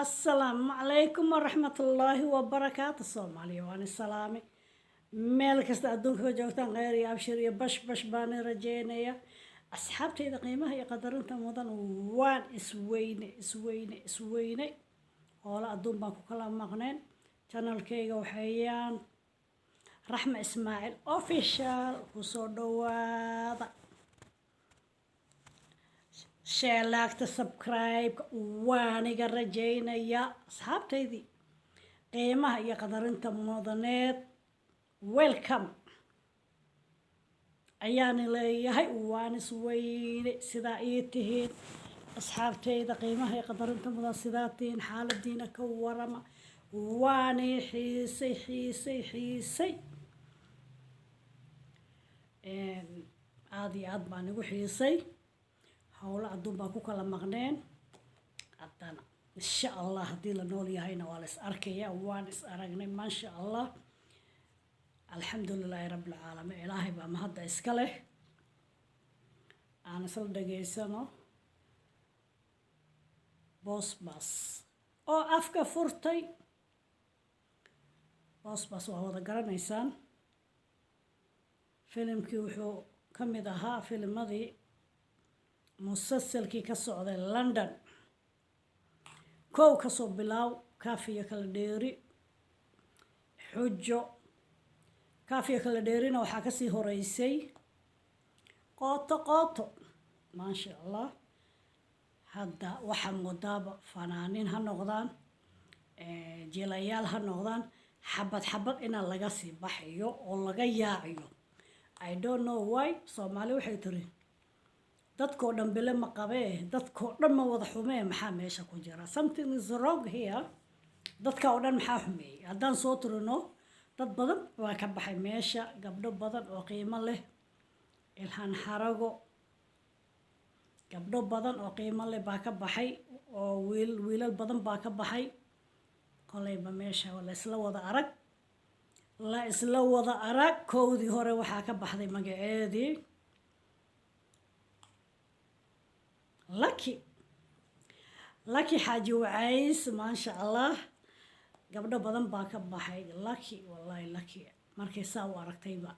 Asalaamu calaykum waraxmatullaahi wabarakaatu. Soomaaliya waan isalaamay. Meel kasta adduunka ka joogtaan, kheyr iyo abshir iyo bash bash baan rajeynaya. Asxaabtayda qiimaha iyo qadarinta mudan, waan isweyne, isweyne, isweyne. Hoolo adduun baan ku kala maqneen. Channelkayga waxayaan Raxma Ismaaciil Official. Kusoo dhawaada, share, like-ta, subscribe waaniga rajaynaya. Asxaabtaydii qiimaha iyo qadarinta mudaneed, welcome ayaani leeyahay. Waan isweyne. Sidaa ii tihiin, asxaabtayda qiimaha iyo qadarinta mudan? Sidaa tihiin? Xaaladiina ka warama. Waani xiisay, xiisay, xiisay. Aada iyo aad baan igu xiisay. Howlo adduun baan ku kala maqneen. Haddana insha Allah, haddii la nool yahayna, waa la is arkaya. Waan is aragnay, maasha Allah, alxamdu lilaahi rabbilcaalamiin. Ilaahay baa mahadda iska leh. Aan isla dhageysano Boosbas oo afka furtay. Boosbas waa wada garanaysaan. Filimkii wuxuu ka mid ahaa filimadii musalsalkii ka socday London. Kow kasoo bilaaw Kaafiya Kala Dheeri, Xujo. Kaafiya Kala Dheerina waxaa kasii horeysay Qooto Qooto, maasha Allah. Hadda waxaa moodaaba fanaaniin ha noqdaan, jilayaal ha noqdaan, xabad xabad inaa laga sii baxayo oo laga yaaciyo. I don't know why. Soomaali waxay tiri, "Dadkoo dhan bile ma qabee, dadkoo dhan ma wada xumee." Maxaa meesha ku jira? Something is wrong here. Dadka oo dhan maxaa xumeeyey? Haddaan soo tirino, dad badan baa ka baxay meesha, gabdho badan oo qiimo leh, Ilhaan Xarago, gabdho badan oo qiimo leh baa ka baxay, oo wiilal badan baa ka baxay. Kolayba meesha la isla wada arag, la isla wada arag. Kowdii hore waxaa ka baxday magaceedii Lucky, Lucky Xaaji Wacays, maasha Allah. Gabdho badan baa ka baxay. Lucky, wallahi Lucky markay saa u aragtayba,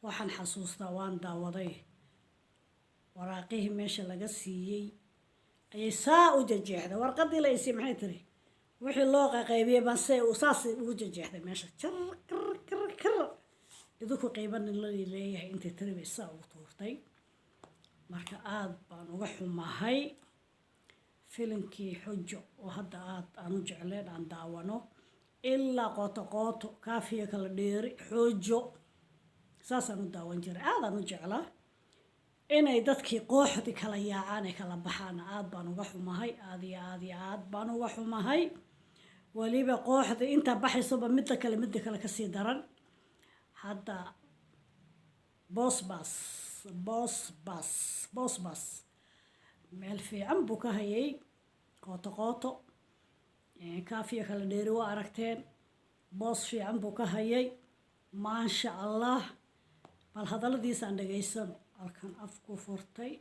waxaan xasuustaa, waan daawaday, waraaqihii meesha laga siiyey ayay saa u jejeexday. Warqadii la isii, maxay tiri, wixii loo qaqaybiyey baan se saas ugu jejeexday meesha, jar kar kar kar. Idinku qiibanin la leeyahay, intay tiri bay saa ugu tuurtay. Marka aada baan uga xumahay. Filimkii Xujo oo hadda aada aan u jecleen aan daawano, ilaa Qooto Qooto, Kaafiya Kala Dheeri, Xujo, saasaan u daawan jiray, aadaan u jeclaa. Inay dadkii kooxdii kala yaacaan ay kala baxaan, aada baan uga xumahay, aada iyo aada iyo aad baan uga xumahay. Weliba kooxdii intaa baxaysoba midda kale, midda kale kasii daran. Hadda Boosbas, Boosbas, Boosbas meel fiican buu ka hayay. Qooto Qooto, Kaafiya Kala Dheeri waa aragteen, boos fiican buu ka hayay, maasha Allah. Bal hadalladiisaan dhegaysano, halkan afku furtay.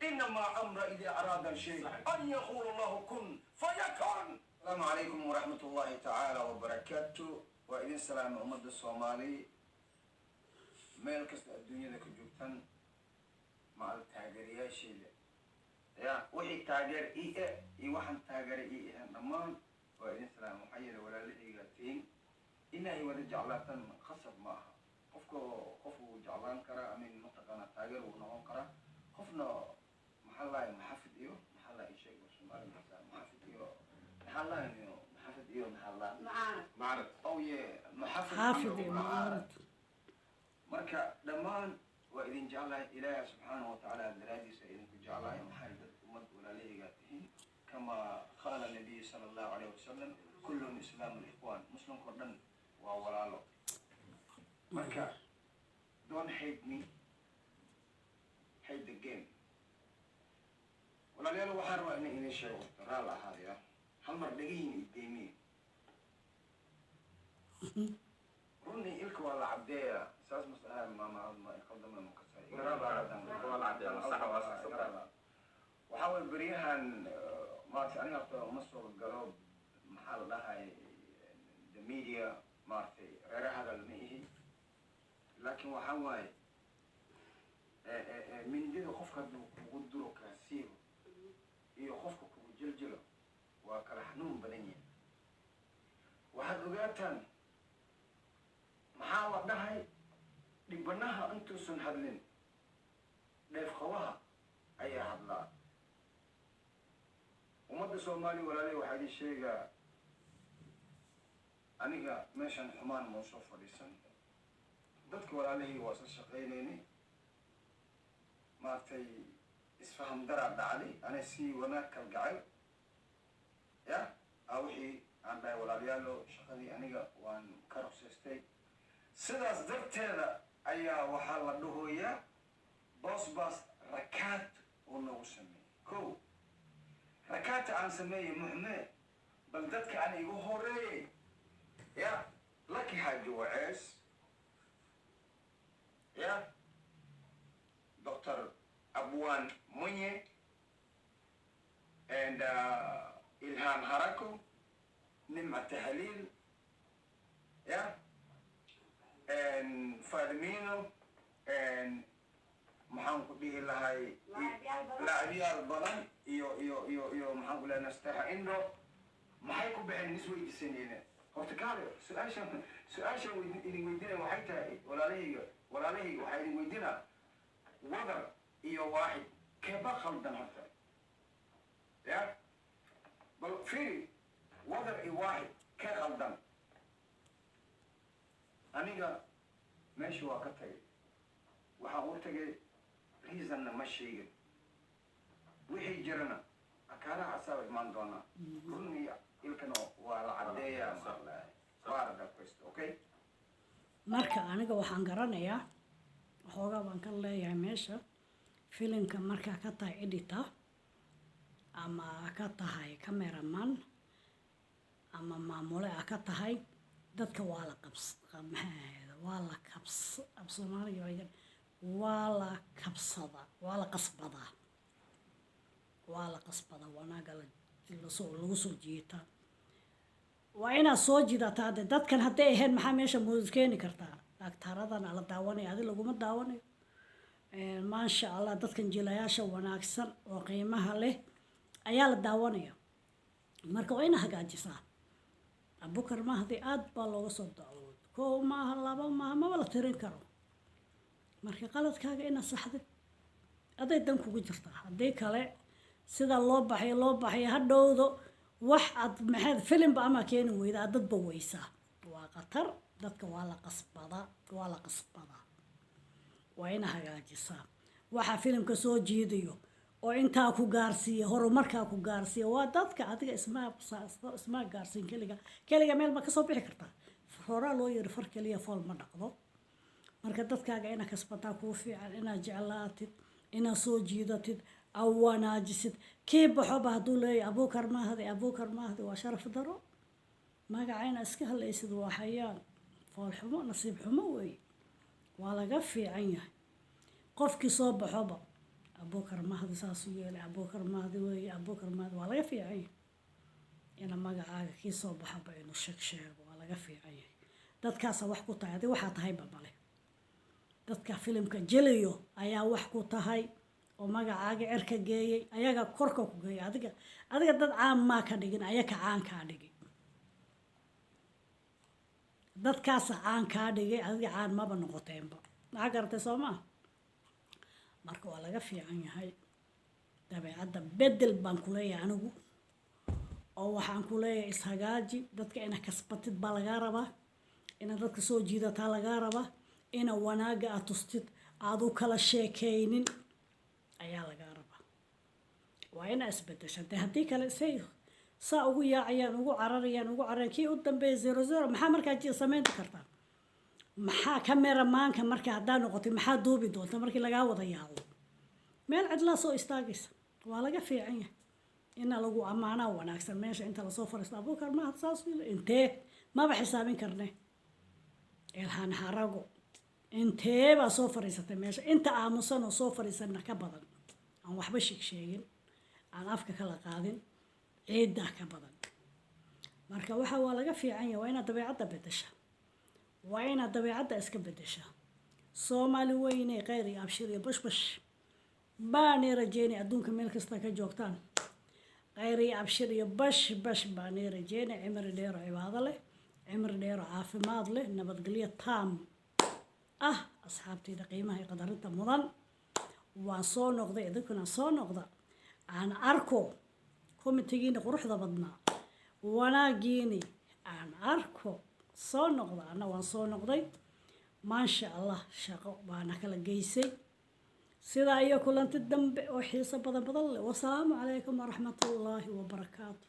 إنما أمر إذا أراد شيء أن يقول الله كن فيكون. السلام عليكم ورحمة الله تعالى وبركاته. وإذن سلام أمد الصومالي meel kasta adduunyada ka joogtan, macal taageerayaasheeda ya, wixii taageer i e iyo waxaan taageera i ahan, dhammaan waa idin salaam. Waxaa yeele, walaalahayga tihiin, inay wada jeclaatan khasab ma aha. Qofka qof wuu jeclaan karaa, amin mataqaanaa, taageer wuu noqon karaa. Qofna maxaa lahay, maxafid iyo maxaa lahay, sheeg Soomaali, maxaa maxafid iyo maxaa lahay, maxafid iyo maxaa lahay? Mucaarad. Oh yeah, maxafid. Xaafid iyo mucaarad. Marka dhammaan waa idin jeclahay, Ilaahi subxaanahu watacaala daraadiisa idinku jeclahay. Maxay dad ummad walaalahaygaa tihiin. Kama qaala nabiyu sala Allahu alayhi wasalam, kulluhum islaamu likhwaan, muslimkao dhan waa walaalo. Marka don't hate me, hate the game. Walaalayaal, waxaan rabaa inaan idin sheego, raal ahaadaya, hal mar dhegihiin ideemiye. Runii ilka waa la cabdeeya, saas mas ahaa? Maama, ma qaldama ma kasay? Waa la caddeeya, sax, waa sax. Waxaa waye, beryahan maaragtay, aniga horta uma soo galo, maxaa la dhahay, the media, maaragtay, reere hadal ma ihi, laakiin waxaa waaye, mindida qofka hadduu kugu duro kaasiibo iyo qofka kugu jiljilo waa kala xanuun badan yahay. Waxaad ogaataan, maxaa la dhahay, dhibanaha intuusan hadlin dheef qabaha ayaa hadlaa. Ummadda Soomaaliya, walaaley, waxaa idin sheegaa, aniga meeshan xumaan mau soo fadhiisan. Dadka walaalihii waa isla shaqaynaynay, maaragtay, isfaham daraa dhacday. Ana si wanaag kalgacayl ya a wixii aan dhahay, walaalayaalo, shaqadii aniga waan ka ruqsaystay. Sidaas darteeda ayaa waxaa la dhahoyaa Boosbaas rakaat uu nagu sameeyey. Ko rakaata aan sameeyey muxmee, bal dadka aan igu horeeyey ya, Laki Xaaji Wacees ya, Dr Abwan Munye and Ilham Harako, Nimca Tahliil ya, and Fadmino and maxaan ku dhihi lahay, laacibyaal badan iyo maxaan ku lehay, Nastexa Indo. Maxay ku baxeen is weydiisanayna? Horta kaale, su-aashan idin weydiinaya waxay tahay, walaalahayga, waxaa idin weydiinaa, Wadar iyo Waaxid keeba khaldan horta? Ya, bal fiiri, Wadar iyo Waaxid kee khaldan? Aniga meesha waa ka tagay, waxaan u tagay reasonna ma sheegin. Wixii jirana akaalaha asaaba imaan doonaa. Run iyo ilkana waa la caddeeyaa, waa la, okay. Marka aniga waxaan garanayaa, waxoogaa baan ka leeyahay meesha filimka. Markaa ka tahay editor ama ka tahay cameraman ama maamule a ka tahay, dadka waa la qabs, maxay ahayd, waa la kabs, af Soomaaliga waa la kabsadaa, waa la qasbadaa, waa la qasbadaa. Wanaaga lasoo lagu soo jiitaa, waa inaad soo jiidataa. Hadde dadkan hadday ahayn, maxaa meesha muus keeni kartaa? Agtaradana la daawanayo, adi laguma daawanayo. Maasha Allah, dadkan jilayaasha wanaagsan oo qiimaha leh ayaa la daawanaya. Marka waa ina hagaajisaa. Abukar Mahdi aada baa looga soo dacwood, kow maaha, laba maaha, maba la tirin karo. Marka qaladkaaga inaad saxdid aday dan kugu jirtaa. Haddii kale sida loo baxay loo baxay, hadhowdo wax aad maxaad filimba ama keeni weyda, aad dadba weysaa, waa khatar. Dadka waa la qasbadaa, waa la qasbadaa. Waa ina hagaajisaa waxaa filimka soo jiidayo oo intaa ku gaarsiiya, horumarkaa ku gaarsiiya waa dadka. Adiga ismaa gaarsiin keliga, keliga meel ma kasoo bixi kartaa? Horaa loo yiri, far keliya fool ma dhaqdo. Marka dadkaaga inaad kasbataa kuu fiican, inaad jeclaatid, inaad soo jiidatid, aad wanaajisid. Kii baxoba hadduu leeyahay Abuukar Mahdi, Abuukar Mahdi, waa sharaf daro. Magaca inaad iska hadlaysid waa xayaan, foolxumo, nasiib xumo weeye, waa laga fiican yahay. Qofkii soo baxoba Abuukar Mahdi saasuu yeelay, Abuukar Mahdi weeye, Abuukar Mahdi, waa laga fiican yahay ina magacaaga kii soo baxoba inuu sheeg sheego. Waa laga fiican yahay. Dadkaasa wax ku tahay, adi waxaa tahayba male. Dadka filimka jelayo ayaa wax ku tahay oo magacaaga cirka geeyey, ayaga korka ku geeyay. Adiga dad caan maa ka dhigin, ayaka caan kaa dhigay. Dadkaasa caan kaa dhigay, adiga caan maba noqoteenba. Maxaa garatay? Soo maa? Marka waa laga fiican yahay. Dabeecadda bedel baan ku leeyahay anigu, oo waxaan ku leeyahay ishagaaji. Dadka inaad kasbatid baa lagaa rabaa, inaad dadka soo jiidataa lagaa rabaa, ina wanaagga aad tustid, aad u kala sheekaynin ayaa lagaa rabaa. Waa inaa isbedesha dee. Haddii kale say saa ugu yaacayaan, ugu cararayaan, ugu cararayaan, kii u dambeeya zero zero. Maxaa markaa samayn kartaa? Maxaa cameramanka marka haddaa noqotay, maxaa duubi doonta markii lagaa wada yaaco? Meel cidlaa soo istaagaysa. Waa laga fiican yahay ina lagu ammaanaa wanaagsan. Meesha inta lasoo fariisto, Abuukar Mahad saas intee maba xisaabin karne. Ilhaan Harago intee baa soo fariisatay meesha? Inta aamusan oo soo fariisanna ka badan, aan waxba sheeg sheegin, aan afka kala qaadin, ciiddaa ka badan. Marka waxa waa laga fiican yahay, waa inaad dabeecadda bedesha, waa inaad dabeecadda iska bedesha. Soomaali weyney, kheyr iyo abshir iyo bashbash baanay rajeynay. Adduunka meel kasta ka joogtaan, kheyr iyo abshir iyo bash bash baanay rajeynay. Cimri dheero cibaado leh, cimri dheero caafimaad leh, nabadgelyo taam ah. Asxaabtayda qiimaha iyo qadarinta mudan, waan soo noqday, idinkuna soo noqda. Aan arko commentigiina quruxda badnaa, wanaagiini aan arko. Soo noqda, anna waan soo noqday, maasha Allah. Shaqo baana kala geysay. Sidaa iyo kulanti dambe oo xiiso badan badan leh. Wasalaamu calaykum waraxmatullaahi wabarakaatu.